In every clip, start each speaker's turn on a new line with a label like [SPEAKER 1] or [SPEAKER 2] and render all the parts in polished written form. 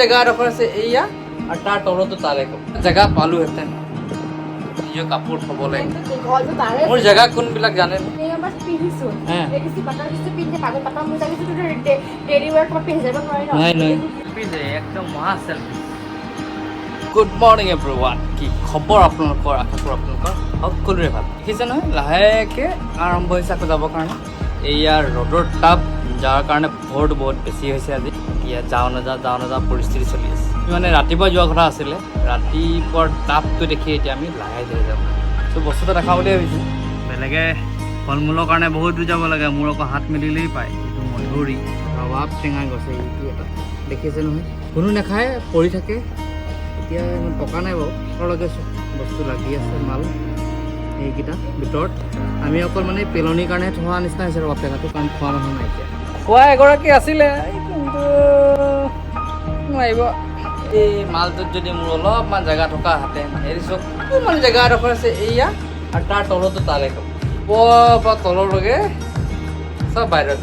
[SPEAKER 1] জেগা এডোখৰ আছে এইয়া আৰু তাৰ তলতো তাৰে জেগা পালোহেঁতেন নিজৰ কাপোৰ থ'বলৈ।
[SPEAKER 2] দীঘলটো তাৰে।
[SPEAKER 1] মোৰ জেগা কোনবিলাক জানে?
[SPEAKER 2] এই আমাৰ পিন্ধিছো।
[SPEAKER 1] হে।
[SPEAKER 2] এই পাটৰ কিছু পিন্ধে পাগল পাটৰ মোজা কিছু ডেইলি ৱেৰ ক'ৰবাত পিন্ধি যাব নোৱাৰি ন।
[SPEAKER 1] নাই নাই, একদম মহা চেলফি। গুড মৰ্ণিং এভৰিৱান, কি খবৰ আপোনালোকৰ? আশা কৰোঁ আপোনালোকৰ সকলোৰে ভাল। দেখিছে নহয়, লাহেকৈ আৰম্ভ হৈছে আকৌ যাবৰ কাৰণে। এয়া ৰ'দৰ তাপ, যাৰ কাৰণে পোহৰটো বহুত বেছি হৈছে আজি। এতিয়া যাওঁ নাযাওঁ, যাওঁ নাযাওঁ পৰিস্থিতি চলি আছে। মানে ৰাতিপুৱা যোৱা কথা আছিলে, ৰাতিপুৱাৰ তাপটো দেখি এতিয়া আমি লাহে ধীৰে যাম। চ' বস্তু এটা দেখাওঁ বুলি ভাবিছোঁ। বেলেগে ফল মূলৰ কাৰণে বহুত দূৰ যাব লাগে, মোৰ আকৌ হাত মেলিলেই পায়। এইটো মধুৰি, ৰবাব টেঙা গছ এইটো এটা দেখিছে নহয়, কোনো নাখায়, পৰি থাকে। এতিয়া ইমান পকা নাই বাৰু। লগে চব বস্তু লাগি আছে মাল এইকেইটা ভিতৰত। আমি অকল মানে পেলনিৰ কাৰণে থোৱা নিচিনা হৈছে ৰবাব টেঙাটো, কাৰণ খোৱা মানুহ নাই এতিয়া। খোৱা এগৰাকী আছিলে, কিন্তু নোৱাৰিব। এই মালটোত যদি মোৰ অলপমান জেগা থকাহেঁতেন। হেৰি চব অকণমান জেগা এডোখৰ আছে এইয়া আৰু তাৰ তলতো তাৰে ওপৰৰ পৰা তললৈকে চব বাহিৰত।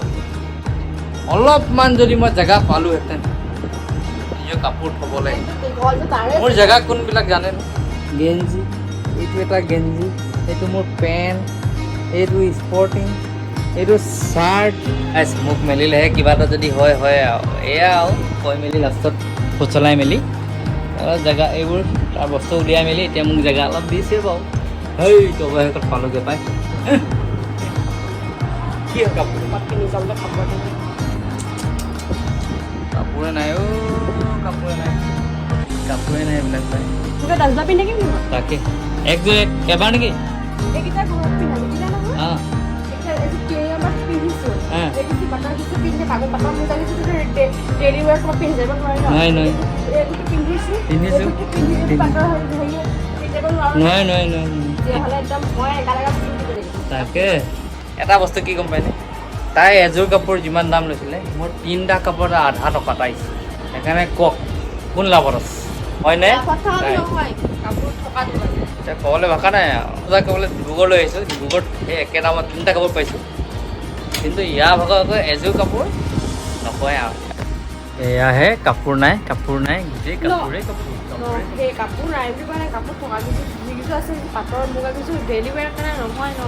[SPEAKER 1] অলপমান যদি মই জেগা পালোহেঁতেন নিজৰ কাপোৰ থ'বলৈ।
[SPEAKER 2] দীঘলটো তাৰে।
[SPEAKER 1] মোৰ জেগা কোনবিলাক জানে? গেঞ্জি, এইটো এটা গেঞ্জি, এইটো মোৰ পেণ্ট, এইটো স্পৰ্টিং, এইটো চাৰ্ট। মোক মেলিলেহে কিবা এটা যদি হয় হয় আৰু এয়া আৰু কৈ মেলি লাষ্টত ফুচলাই মেলি অলপ জেগা এইবোৰ তাৰ বস্তু উলিয়াই মেলি এতিয়া মোক জেগা অলপ দিছে বাৰু। সেইটো অৱশেষত পালোগৈ পাই। কি হয় কাপোৰ?
[SPEAKER 2] ক'ৰবাত পিন্ধি যাবলৈ কাপোৰ।
[SPEAKER 1] কাপোৰে নাই অ', কাপোৰে নাই, কাপোৰে নাই এইবিলাক পাই।
[SPEAKER 2] তোকে 10 বাৰ পিন্ধি থাকিম নহয়।
[SPEAKER 1] তাকে একযোৰ এবাৰ নেকি?
[SPEAKER 2] এইকেইটা ঘৰত পিন্ধা দেখিলা নহয়।
[SPEAKER 1] অঁ।
[SPEAKER 2] এইকেইটা এইযোৰ কেই আমাৰ পিন্ধিছো।
[SPEAKER 1] হে।
[SPEAKER 2] এই কিছু পাটৰ কিছু পিন্ধে পাগল পাটৰ মোজা কিছু ডেইলি ৱেৰ ক'ৰবাত পিন্ধি যাব নোৱাৰি ন।
[SPEAKER 1] নাই, নাই।
[SPEAKER 2] এইটোতো পিন্ধিছো।
[SPEAKER 1] পিন্ধিছো।
[SPEAKER 2] এইটোতো পিন্ধিছো, পাটৰ হেৰি পিন্ধি যাব নোৱাৰো।
[SPEAKER 1] নোৱাৰে নোৱাৰে নোৱাৰে।
[SPEAKER 2] তেতিয়াহ'লে একদম মই এগাল এগাল পিন্ধি দিব লাগিব।
[SPEAKER 1] তাকে এটা বস্তু কি গম পাইনে, তাই এযোৰ কাপোৰ যিমান দাম লৈছিলে, মোৰ তিনিটা কাপোৰ আধা টকাত আহিছে। সেইকাৰণে কওক, কোন লাভত আছে, হয়নে?
[SPEAKER 2] লাভত থকা
[SPEAKER 1] তাই।
[SPEAKER 2] নহয়, কাপোৰ থকাটো লাগে।
[SPEAKER 1] এতিয়া ক'বলৈ ভাষা নাই আৰু। পূজা ক'বলৈ ডিব্ৰুগড় লৈ আহিছোঁ, ডিব্ৰুগড়ত সেই একে দামত তিনিটা কাপোৰ পাইছোঁ, কিন্তু ইয়াৰ ভাগত আকৌ এযোৰ কাপোৰ নকয় আৰু। এয়াহে কাপোৰ নাই, কাপোৰ নাই, গোটেই কাপোৰে কাপোৰ।
[SPEAKER 2] ন।
[SPEAKER 1] কাপোৰে।
[SPEAKER 2] সেই কাপোৰ নাই বুলি কোৱা নাই। কাপোৰ থকা কিছু যিকিছু আছে, পাটৰ মুগা কিছু ডেইলি ৱেৰ কাৰণে নহয় ন।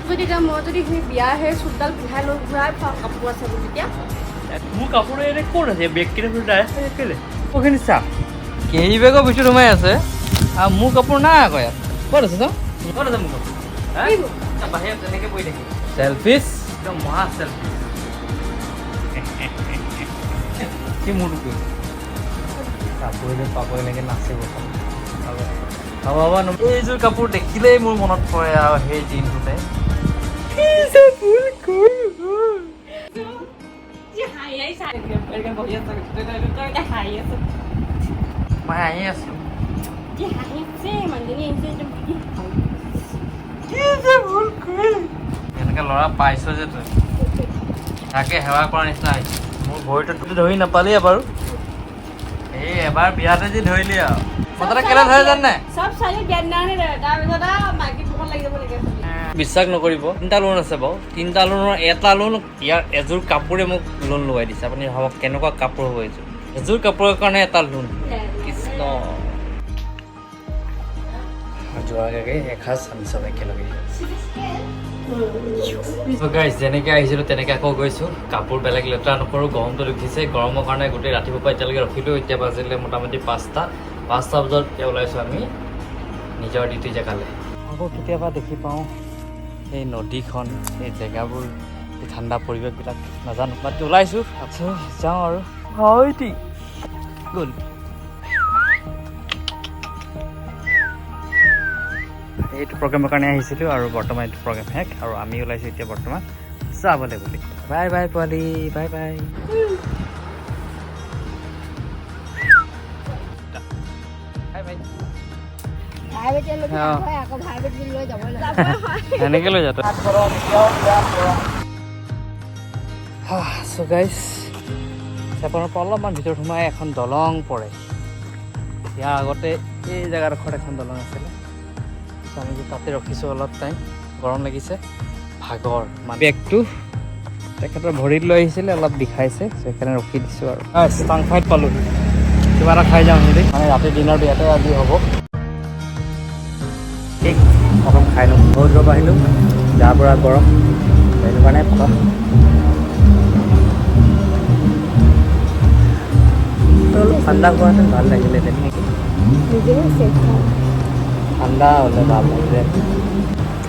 [SPEAKER 2] যদি এতিয়া মই যদি সেই বিয়া সেই চুটডাল পিন্ধাই লৈ ঘূৰাই ফুৰাওঁ কাপোৰ আছে বুলি তেতিয়া।
[SPEAKER 1] মোৰ কাপোৰ এনে ক'ত আছে? বেগকেইটা নাই কেলে? কাপোৰখিনি চা, কেৰি বেগৰ ভিতৰত সোমাই আছে আৰু মোৰ কাপোৰ নাই আকৌ ইয়াত। ক'ত আছে চাওঁ, ক'ত আছে মোৰ কাপোৰ? হা? বাহিৰত তেনেকৈ বহি থাকিম। চেলফিছ, একদম মহা চেলফিছ। কি মোৰটো কি কাপোৰ পাবই লাগে, নাচিব। হ'ব হ'ব। এইযোৰ কাপোৰ দেখিলেই মোৰ মনত পৰে আৰু সেই দিনটোতে কি যে ভুল কৰিলোঁ।
[SPEAKER 2] হাঁহি বহি আছে, হাঁহি আছে।
[SPEAKER 1] মই হাঁহি আছো।
[SPEAKER 2] যি হাঁহিছে মানুহজনী আহিছে একদম।
[SPEAKER 1] কি যে ভুল কৰিল, এনেকে ল'ৰা পাইছ যে তই, তাকে সেৱা কৰা নিচিনা হৈছে। মোৰ ভৰিটোত ধৰি নাপালিয়ে বাৰু, এই এবাৰ বিয়াতে যি ধৰিলি আৰু কথাটা কেলে ধৰে জান নাই?
[SPEAKER 2] চব ছোৱালী বিয়াৰ দিনাখনে ধৰে, তাৰপিছত আৰু মাইকী পোকত লাগি যাব লাগে।
[SPEAKER 1] বিশ্বাস নকৰিব, তিনিটা লোন আছে বাৰু। তিনিটা লোনৰ এটা লোন ইয়াৰ এযোৰ কাপোৰে মোক লোন লগাই দিছে। আপুনি ভাবক কেনেকুৱা কাপোৰ হ'ব এযোৰ। এযোৰ কাপোৰৰ কাৰণে এটা লোন, কৃষ্ণ। যোৱাৰ আগে এসাঁজ আমি চব একেলগে। গাইজ, যেনেকৈ আহিছিলোঁ তেনেকৈ আকৌ গৈছোঁ। কাপোৰ বেলেগ লেতেৰা নকৰোঁ, গৰমটো দেখিছে। গৰমৰ কাৰণে গোটেই ৰাতিপুৱাৰ পৰা এতিয়ালৈকে ৰখিলোঁ। এতিয়া বাজিলে মোটামুটি 5টা। 5টা বজাত এতিয়া ওলাইছোঁ আমি নিজৰ ডিউটি জেগালৈ। আকৌ কেতিয়াবা দেখি পাওঁ সেই নদীখন, সেই জেগাবোৰ, সেই ঠাণ্ডা পৰিৱেশবিলাক, নাজানো। বাট ওলাইছোঁ, আচ্ছা যাওঁ আৰু হয় গ'ল। এইটো প্ৰগ্ৰেমৰ কাৰণে আহিছিলোঁ আৰু বৰ্তমান এইটো প্ৰগ্ৰেম শেষ আৰু আমি ওলাইছোঁ এতিয়া বৰ্তমান যাবলৈ বুলি। বাই বাই পোৱালি, বাই বাই বাই বাই। সেনেকে লৈ যা। চ' গাইজ, চেপনৰ পৰা অলপমান ভিতৰত সোমাই এখন দলং পৰে। ইয়াৰ আগতে এই জেগাডোখৰত এখন দলং আছিলে। চ' আমি তাতে ৰখিছোঁ অলপ টাইম, গৰম লাগিছে, ভাগৰ। মানে বেগটো তেখেতৰ ভৰিত লৈ আহিছিলে, অলপ বিষাইছে, সেইকাৰণে ৰখি দিছোঁ। আৰু টাংফাইত পালোহি। কিবা এটা খাই যাওঁ সিহঁতি। মানে ৰাতি ডিনাৰটো ইয়াতে আজি হ'ব। কেক প্ৰথম খাই লওঁ। বহুত দূৰৰ পৰা আহিলোঁ, যাৰ পৰা গৰম, সেইটো কাৰণে প্ৰথম অলপ ঠাণ্ডা হোৱাহেঁতেন ভাল লাগিলেহেঁতেন।
[SPEAKER 2] নিজে চেক।
[SPEAKER 1] ঠাণ্ডা হ'লে ভাল লাগিলে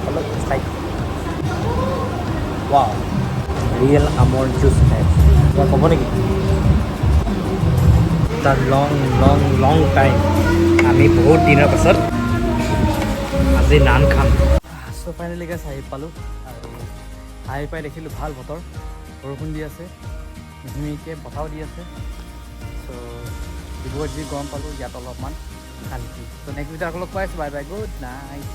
[SPEAKER 1] অলপ চাই। ৱাও, ৰিয়েল আমৰ জুচ খাই আছোঁ। কিবা ক'ব নেকি? তাৰ লং লং লং টাইম, আমি বহুত দিনৰ পাছত আজি নান খাম। চ' ফাইনেলি গাইছ, আহি পালোঁ আৰু আহি পাই দেখিলোঁ ভাল বতৰ, বৰষুণ দি আছে, মিহিমিহিকৈ বতাহো দি আছে। চ' ডিব্ৰুগড়ত যি গৰম পালোঁ, ইয়াত অলপমান শান্তি। চ' নেক্সট ভিডিঅ' আকৌ লগ পাই আছোঁ। Bye bye, good night.